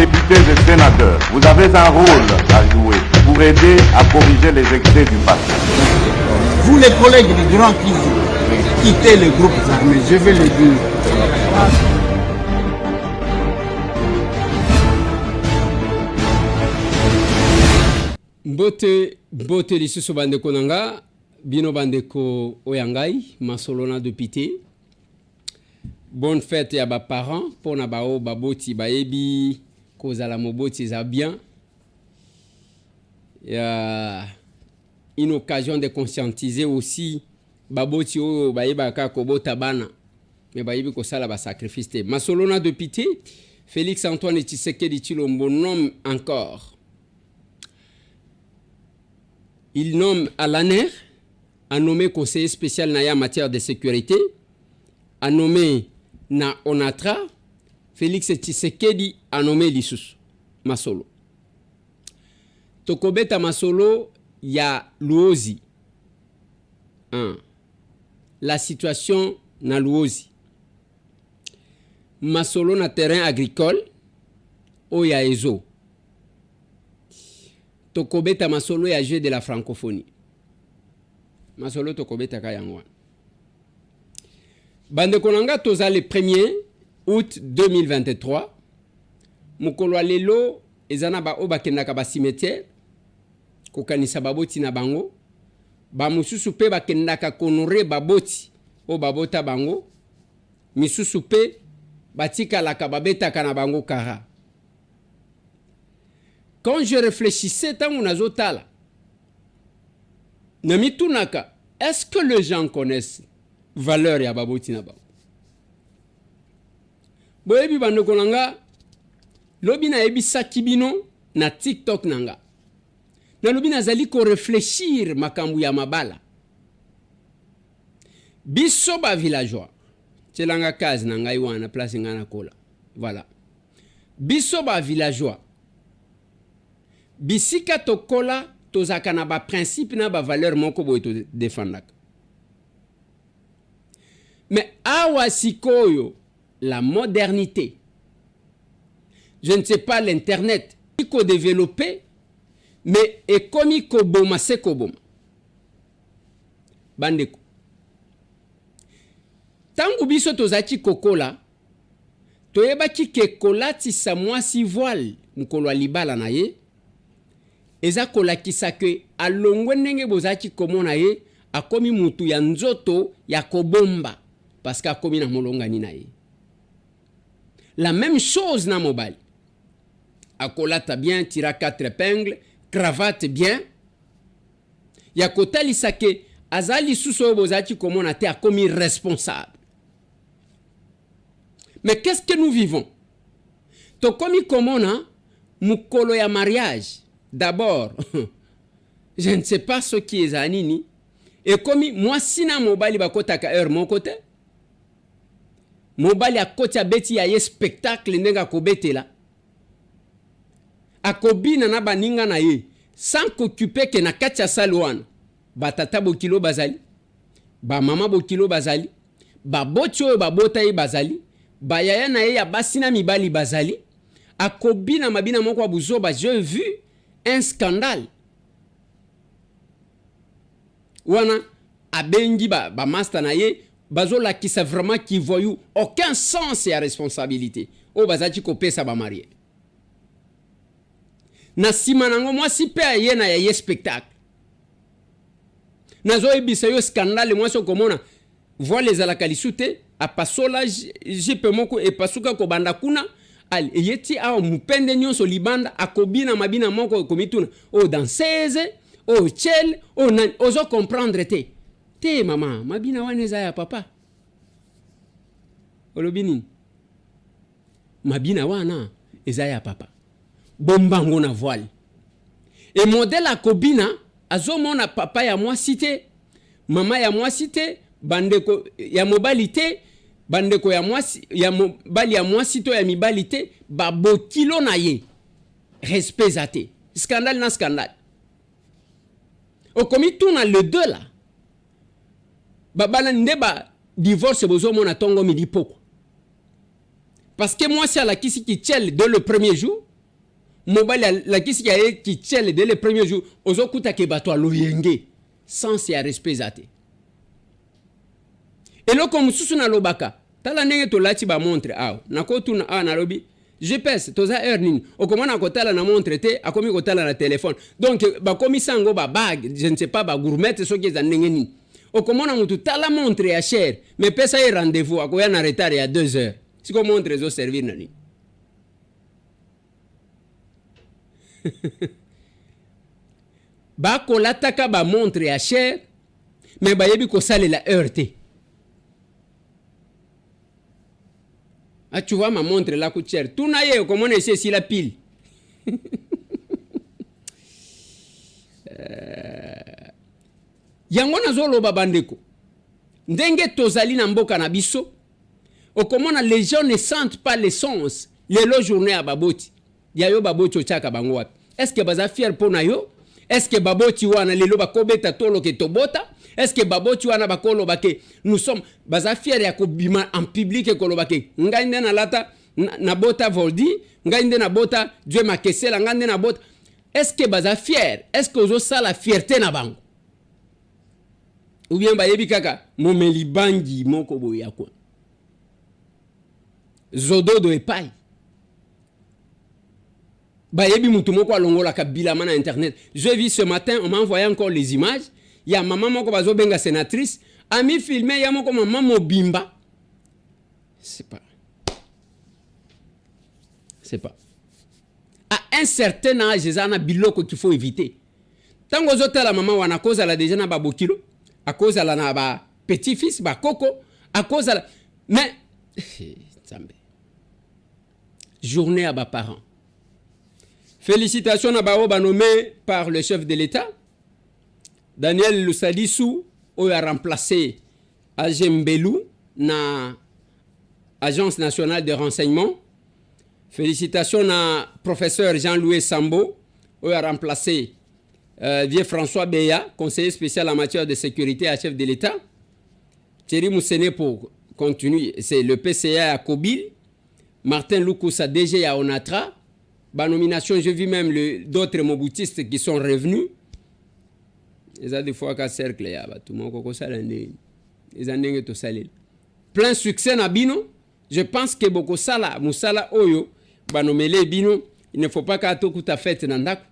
députés et sénateurs, vous avez un rôle à jouer pour aider à corriger les excès du passé. Vous les collègues du Grand Kivu, quittez les groupes armés, je vais le dire. Mbote, mbote lisusu bandeko na nga, bino bandeko oyo ya ngai, masolo na depute. Bonne fête ya ba parents pona ba oyo baboti bayebi kozala moboti eza bien. Ya une occasion de conscientiser aussi baboti oyo bayebaka kaka kobota bana mais bayebi kosala ba sacrifice te. Masolo na depute Felix Antoine Tshisekedi Tshilombo nomme encore. Il nomme à l'ANER, a nommé conseiller spécial na ye en matière de sécurité, a nommé na ONATRA, Felix Tshisekedi a nommé lisusu masolo. Tokobeta masolo ya Luozi. 1. La situation na Luozi. Masolo na terrain agricole oyo ya Ezo. Tokobeta masolo ya jeu de la francophonie. Masolo tokobetaka yango wana. Bandeko na nga, toza le 1er août 2023. Mokolo ya lelo eza na ba oyo bakendaka ba cimetière kokanisa baboti na bango, ba mosusu pe bakendaka kohonorer baboti oyo babota bango, misusu pe batikalaka babetaka na bango kara. Quand je réfléchissais, ntango nazotala, namitunaka, est-ce que les gens connaissent valeur ya baboti na bango? Boyebi bandeko na nga, lobi nayebisaki bino na TikTok na nga, nalobi nazali korefléchir makambo ya mabala. Biso ba villageois, tielanga case na ngai wana place ngai nakola, voilà. Biso ba villageois, bisika tokola tozalaka na ba principe na ba valeur moko boye todefendaka. Mais awa sikoyo la modernité, je ne sais pas, l'internet kodévelopper, mais ekomi koboma se koboma bandeko. Ntango biso tozalaki kokola, toyebaki ke kolatisa mwasi voile mokolo ya libala na ye eza kolakisa ke alongwe ndenge bozalaki komona ye, akomi mutu ya nzoto ya kobomba parce que akomi na molongani na ye. La même chose na mobali, akolata bien, tira quatre épingles, cravate bien, ya kotalisa ke aza lisusu oyo bozalaki komona te, akomi responsable. Mais qu'est-ce que nous vivons? Tokomi komona mokolo ya mariage, d'abord je ne sais pas soki ezala nini, ekomi mwasi na mobali bakotaka heure moko te. Mobali akoti, abeti ya ye spectacle ndenge akobetela, akobina na baninga na ye sans kooccuper ke na kati ya salle wana batata bokilo bazali, bamama bokilo bazali, baboti oyo babota ye bazali, bayaya na ye ya basi na mibali bazali. Akobina mabina moko ya buzoba. J'ai vu un scandale wana, abengi bamaster ba na ye, bazolakisa vraiment kivoyou, aucun sens ya responsabilité oyo bazalaki kopesa bamariés. Na nsima nango mwasi mpe aye na ya ye spectacle. Nazoyebisa yo, scandale. Mwasi okomona voile ezalaka lisu te, apasola jupe moko epasuka kobanda kuna, ale eye ti awa, mupende nyonso libanda, akobina mabina moko okomituna oyo danseuse, oyo chel, oyo nani, ozo comprendre te. Te mama, mabina wana eza ya papa. Olobi nini? Mabina wana eza ya papa, bombango na voile. E modèle akobina, azomona papa ya mwasi te, mama ya mwasi te, bandeko ya mobali te, bandeko ya mwasi, ya mobali ya mwasi to ya mibali te, babokilo na ye, respect eza te. Scandale na scandale. Okomi tuna le deux là, babala nde ba divorce bozomona ntongo midi pokwa, parce que mwasi alakisi kitiele dès le premier jour. Mobali alakisi ya ye kichele dès le premier jour, ozokuta ke bato ya loyenge, sens ya respect eza te. Eloko mosusu nalobaka, tala ndenge tolati ba montre awa, nakotuna awa, nalobi GPS toza heure nini, okomona kotala na montre te, akomi kotala na telefone. Donc bakomisa yango ba bague, je ne sais pas, ba gourmette soki eza ndenge nini. Okomona mutu tala montre ya cher, mais pesa ye rendez-vous akoya na retard ya 2 heures. Siko montre ezo servir na nini? Bakolataka ba montre ya cher, mais bayebi kosalela heure te. Ah, tu vois ma montre là coûte cher. Tuna ye okomona esi esila pile. Yango nazoloba bandeko, ndenge tozali na mboka na biso, okomona les gens ne sentent pas l'essence. Lelo journée ya baboti ya yo, baboti otiaka bango wapi? Est-ce que baza fier mpo na yo? Est-ce que baboti wana lelo bakobeta tolo ke tobota? Est-ce que baboti wana bakoloba ke nous sommes, baza fier ya kobima en public koloba ke ngai nde nalata nabota Voldi, ngai nde nabota Dieu Makesela, ngai nde nabota? Est-ce que baza fier? Est-ce que ozosala fierté na bango? Ou bien bayebi kaka momeli bangi moko boye ya kwa zododo epai bayebi mutu moko alongolaka bilama na internet. J'ai vu ce matin, on m'a envoyé encore les images ya mama moko bazobenga sénatrice, ami filmé ya moko mama mobimba. C'est pas à un certain âge, eza na biloko qu'il faut éviter. Ntango ozotala mama wana, akozala déjà na babokilo, akozala na ba petit fils, bakoko akozala, mais Nzambe. Journée ya baparents, félicitations na bao banommé par le chef de l'État. Daniel Lusadisu oyo a remplacé AG Mbelu na Agence nationale de renseignement. Félicitations na professeur Jean-Louis Sambo oyo a remplacé vieux François Beya, conseiller spécial en matière de sécurité à chef de l'État. Thierry Moussenepo continue, c'est le PCA à Kobil. Martin Lukusa, DG à Onatra. Ba nomination, j'ai vu même d'autres mobutistes qui sont revenus. Eza des fois ka cercle ya bato moko kosala ndenge eza ndenge tosaleli. Plein succès na bino. Je pense que bokosala mosala oyo banomele bino. Il ne faut pas kaka tokuta fête na ndako,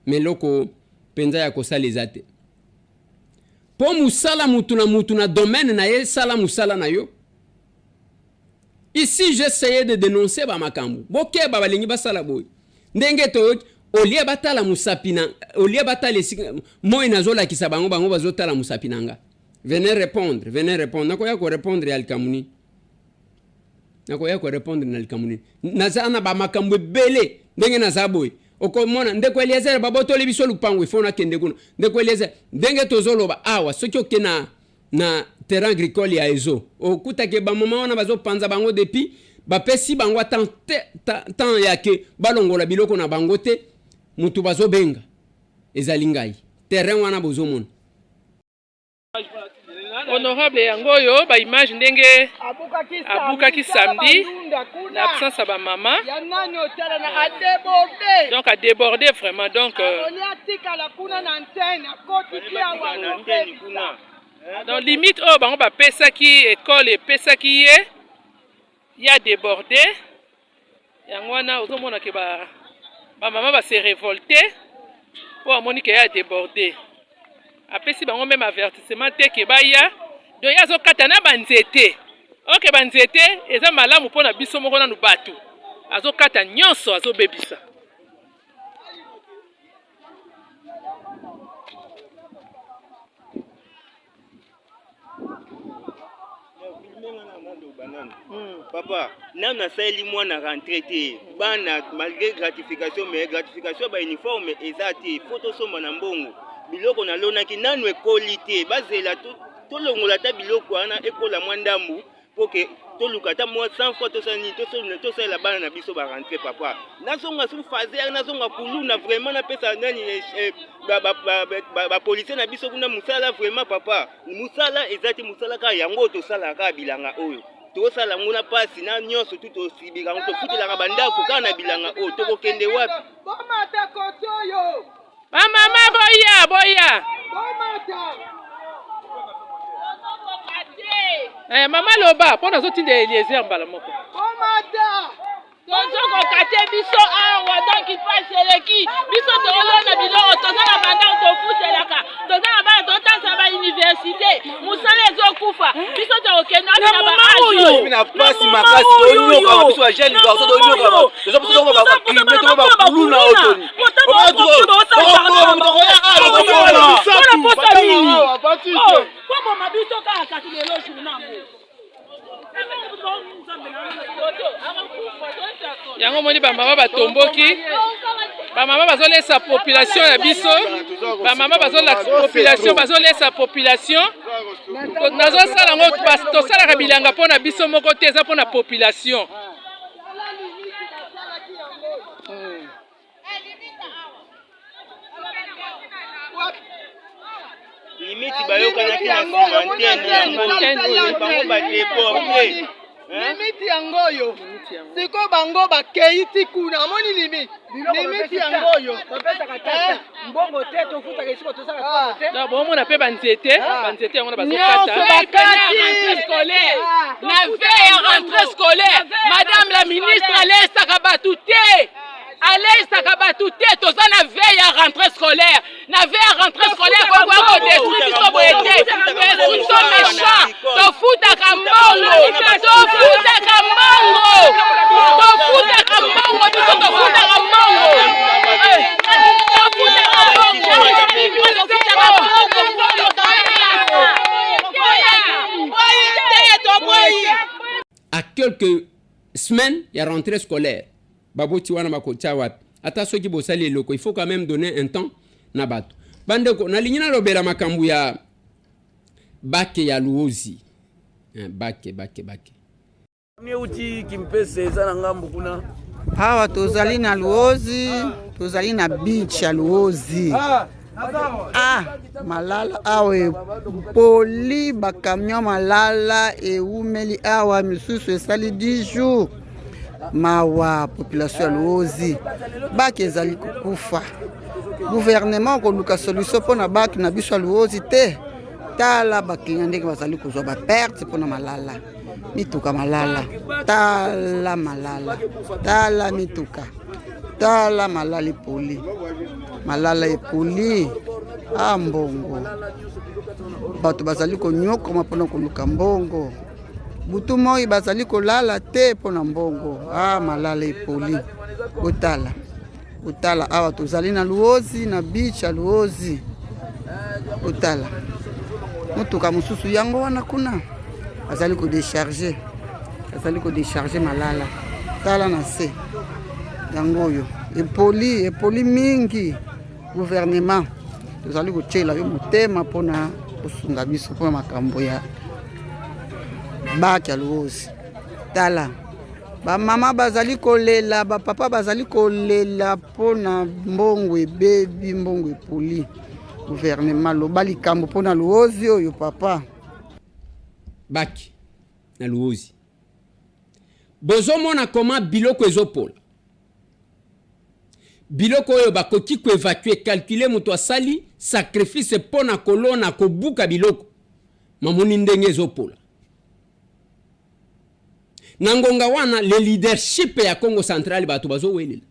mais eloko mpenza ya kosala eza te, mpo mosala mutu na mutu na domaine na ye, sala mosala na yo. Ici, j'essayais de dénoncer bamakambo, bokeba, balingi basala boye ndenge toyoki. Olie batala mosapi na olie, batala esika moi nazolakisa bango, bango bazotala mosapi na nga. Venez répondre, venez répondre. Nakoya korépondre ya likambo nini? Nakoya korépondre na likambo nini? Naza na bamakambo ebele ndenge naza boye. Okomona ndeko Eliezer, babotoli biso lupango, ifo nakende kuna. Ndeko Eliezer, ndenge tozoloba awa, soki oke na terrain agricole ya Ezo, okutaki bamama wana bazopanza bango depuis bapesi bango ata temps ya ke balongola biloko na bango te. Mutu bazobenga ezali ngai. Terrain wana bozomona. Honorable, yango oyo baimage ndenge abukaki samedi na absence ya bamama. Ya nani otala na adébordé. Donc adébordé vraiment, donc atikala kuna na antenne, akotiki awa azobebisa. Donc limite oyo bango bapesaki, ekole epesaki ye, ye adébordé. Yango wana ozomona ke bamama base révolte mpo amoni ke ye adébordé. Apesi bango même avertissement te ke baya. Donc ye azokata na banzete. Oke, banzete eza malamu mpona biso moko nanu bato. Azokata nyonso, azobebisa. Papa, nanu nasaleli mwana rentrée te. Bana, malgré gratification, mais gratification ya bauniforme eza te, fo tosomba na mbongo. Biloko nalonaki nanu ekoli te. Bazela tolongola ata biloko wana, ekola mwa ndambu mpo ke toluka ata mwa 100 fois, tosala nini, tosalela bana na biso barentrée. Papa, nazonga su faser, nazonga kuluna vraiment, napesa nani, bapolicier na biso kuna mosala. Vraiment papa, mosala eza te. Mosala kaka yango oyo tosalaka, kaka bilanga oyo. Tosala yango na pasi na nyonso tu tosibika yango, tofutelaka bandako kaka na bilanga oyo, tokokende wapi? Bomata kote oyo. Bamama boya boya. Bomata. Eh, mama loba mpo nazotinda Eliezer mbala moko. Bomata. Tozokoka te biso awa donc pasi eleki biso tokolona biloko toza na bandako tofutelaka toza na bana totangisa ba université mosala ezokufa biso tokokende wapi na ba age oyo na pasi makasi tonyoka biso ba jeune garçon tonyoka toza biso toko ba crime toko ba kuluna otoni posa nini koboma biso kaka kasi lelo journée yango Yango omoni bamama batomboki, bamama bazolesa population ya biso, bamama bazolakisa population, bazolesa population. Nazosala yango, tosalaka bilanga mpo na biso moko te, eza mpo na population. Limite bayokanaki na nsima antenne bango ba deborde limite yango oyo sikoyo bango bakei ti kuna amoni limite limite yango oyo bapesaka tata mbongo te tofutaka esika tosala te Donc bomona mpe banzete, banzete yango na bazokata. Rentrée scolaire, na veille ya rentrée scolaire, madame la ministre alesaka bato te, aleisaka bato te. Toza na veille ya rentrée scolaire, na veille ya rentrée scolaire kokoya kodétruire biso boye te. Destruction méchant. Tofutaka mbongo, tofutaka mbongo, tofutaka mbongo, biso tofutaka mbongo, tofutaka mbongo, tofutaka mbongo. À quelques semaines ya rentrée scolaire, baboti wana bakotia wapi? Ata soki bosali eloko, il faut quand même donner un temps na bato. Bandeko, nalingi nalobela makambo ya bac ya Luozi. Bac, bac, bac. Euti Kimpese eza na ngambo kuna. Awa tozali na Luozi, tozali na beach ya Luozi. Ah, malala awa epoli, bacamion malala ewumeli awa, misusu esali 10 jours. Mawa population ya Luozi, bac ezali kokufa. Gouvernement koluka solution mpona bac na biso ya Luozi te. Tala baklinya ndenge bazali kozwa baperte mpona malala, mituka malala, tala malala, tala mituka, tala malala epoli, malala epoli. Ah, mbongo, bato bazali konyokoma mpona koluka mbongo, butu moi bazali kolala te mpona mbongo. Ah, malala epoli. Botala, botala awa tozali na Luozi, na beach ya Luozi. Botala motuka mosusu yango wana kuna azali kodécharge, azali kodécharge malala. Tala na se yango oyo epoli, epoli mingi. Gouvernement, tozali kotiela yo motema mpona kosunga biso mpona makambo ya bac ya Luozi. Tala bamama bazali kolela, bapapa bazali kolela mpona mbongo ebebi, mbongo epoli. Gouvernement, loba likambo mpona Luozi oyo papa. Bac na Luozi, bozomona koma biloko ezopola, biloko oyo bakoki koévacuer. Calcule, moto asali sacrifice mpo na kolona, kobuka biloko, mamoni ndenge ezopola na ngonga wana. Le leadership ya Congo Central, bato bazowelela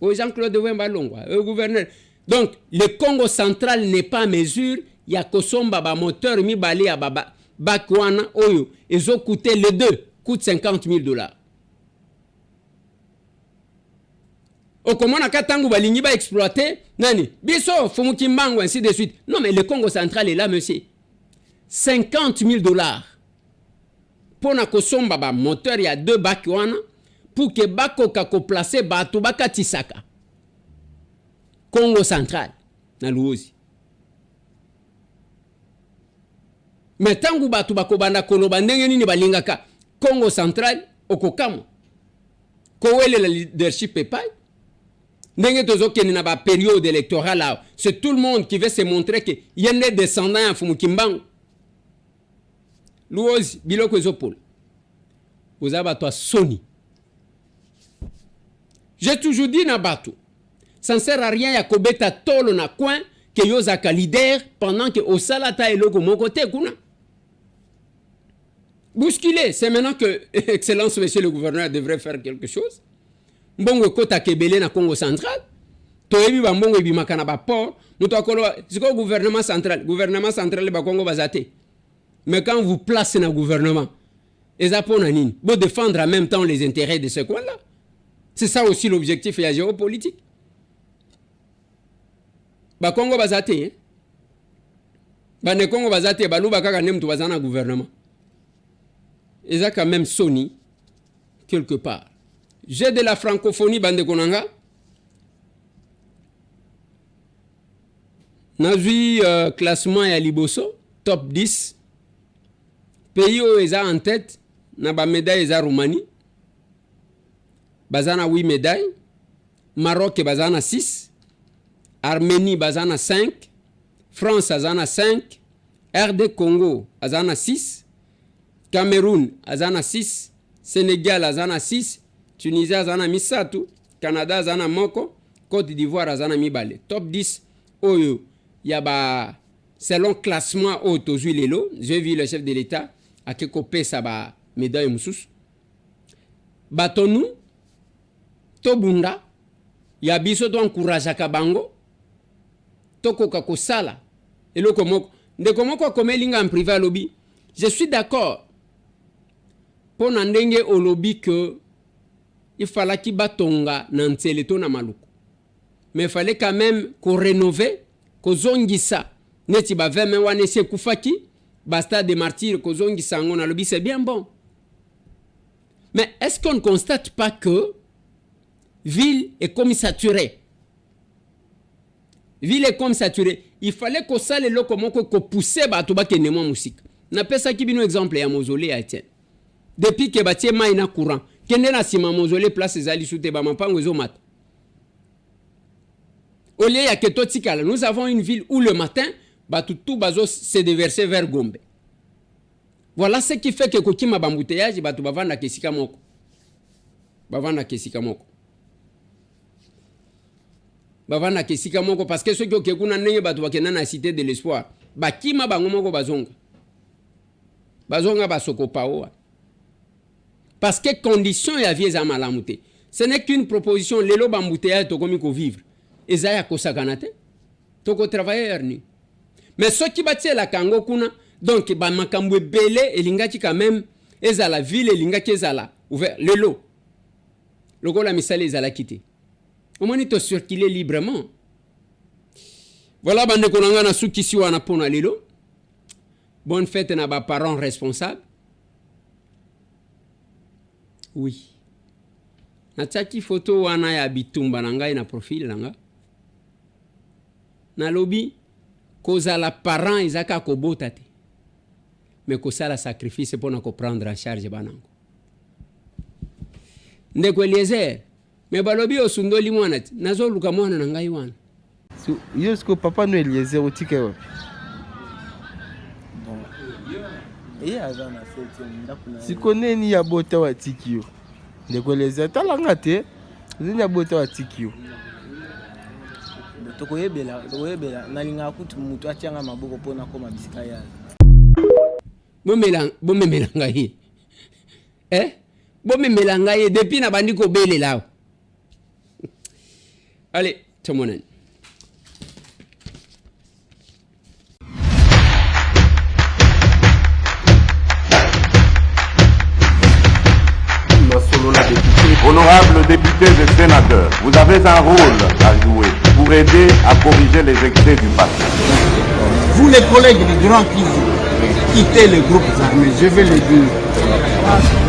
oyo Jean-Claude Wemba alongwa oyo gouverneur. Donc le Congo Central n'est pas à mesure ya kosomba bamoteur mibale ya bac wana oyo ezocoûter, les deux coûte 50 000 $. Okomonaka ntango balingi baexploiter nani, biso Fumu Kimbangu, ainsi de suite. Non, mais le Congo Central est là, monsieur. 50 000 $ mpo na kosomba bamoteur ya deux bac wana pour ke bakoka koplacer bato bakatisaka Congo Central na Luozi. Me ntango bato bakobanda koloba ndenge nini balingaka Congo Central, okokamwa kowelela leadership epai ndenge tozokende na bapériode électorale awa. C'est tout le monde qui veut se montrer que ye nde descendant ya Mfumu Kimbangu. Luozi biloko ezopola. Boza bato ya soni. J'ai toujours dit na bato, ça ne sert à rien ya kobeta tolo na coin que yo ozalaka leader pendant que osala ata eloko moko te kuna. Bousculer, c'est maintenant que excellence monsieur le gouverneur devrait faire quelque chose. Mbongo ekotaka ebele na Congo central. Toyebi ba mbongo ebimaka na ba port. Moto akoloba sikoyo gouvernement central, gouvernement central ba Congo baza te. Mais quand vous placez na gouvernement, eza pona nini? Bo défendre en même temps les intérêts de ce coin-là. C'est ça aussi l'objectif ya géopolitique. Ba Congo baza te. Hein? Ba ne Congo baza te, baluba kaka nde mutu baza na gouvernement. Eza quand même soni quelque part. J'ai de la francophonie bandeko na nga. Nazwi uh, classement ya liboso top 10 pays oyo eza en tête na ba médaille eza Roumanie baza na 8 médailles Maroc baza na 6 Arménie baza na 5 France aza na 5 RD Congo aza na 6 Cameroun aza na 6 Senegal aza na 6 Tunisie aza na misato Canada aza na moko Cote d'Ivoire aza na mibale. Top 10 oyo ya ba selon classement oyo tozwi lelo, j'ai vu le chef de l'État ake kopesa ba médaille mosusu. Bato nous tobunda ya biso to encourageaka bango tokoka kosala eloko moko. Ndeko moko akomeli nga en privé alobi je suis d'accord mpo na ndenge olobi que il falaki batonga na Nsele to na Maluku mais fallait quand même ko renover kozongisa neti ba 20 mai wana esi ekufaki ba stade de martyrs kozongisa yango nalobi c'est bien bon mais est-ce qu'on ne constate pas que ville ekomi saturée ville ekomi saturée il fallait kosala eloko moko kopousse bato bakende mwa mosika napesaki bino exemple ya mausolée ya Etienne Depuis que batie mayi na courant, kende na sima mausolee place eza lisu te ba mapango ezo mata. Au lieu ya que totikala, nous avons une ville où le matin batu tout bazo se deverser vers Gombe. Voilà ce qui fait que kokima ba embouteillage batu bavandaka esika moko. Bavandaka esika moko. Bavandaka esika moko parce que soki oke kuna ndenge batu bakenda na cité de l'espoir, bakima bango moko bazonga. Bazonga ba sokopao wana. Parce que condition ya vie eza malamu te. Ce n'est qu'une proposition lelo ba embouteillage tokomi ko vivre eza ya kosakana te. Toko travailler heure nini? Mais soki batielaka yango kuna donc ba makambo ebele elingaki quand même ezala ville elingaki ezala ouvert lelo lokola misala ezalaki te. Omoni to circuler librement. Voilà bandeko na nga nasukisi wana pona lelo. Bonne fete na ba parents responsables. Oui. Natiaki photo wana ya bitumba na ngai na profil na nga. Nalobi kozala parent eza kaka kobota te. Mais kosala sacrifice pona ko prendre en charge bana yango. Ndeko Eliezer, mais balobi osundoli mwana ti, nazoluka mwana na ngai wana. So, yo sikoyo papa no Eliezer otika ye wapi? Bon, ye aza na septième ndako na ye. Sikoyo neni ya bota oyo atiki yo? Ndeko Eliezer tala nga te. Nini ya bota oyo atiki yo? Tokoyebela, tokoyebela. Nalingaka kutu moto atia nga maboko mpo nakoma bisika ye aza. Bomela, bomemela ngai ye. Eh? Bomemela ngai ye depuis nabandi kobelela awa. Allez, tomonani. Honorables députés et sénateurs, vous avez un rôle à jouer pour aider à corriger les excès du passé. Vous les collègues du Grand Kivu, quittez les groupes armés, je vais le dire.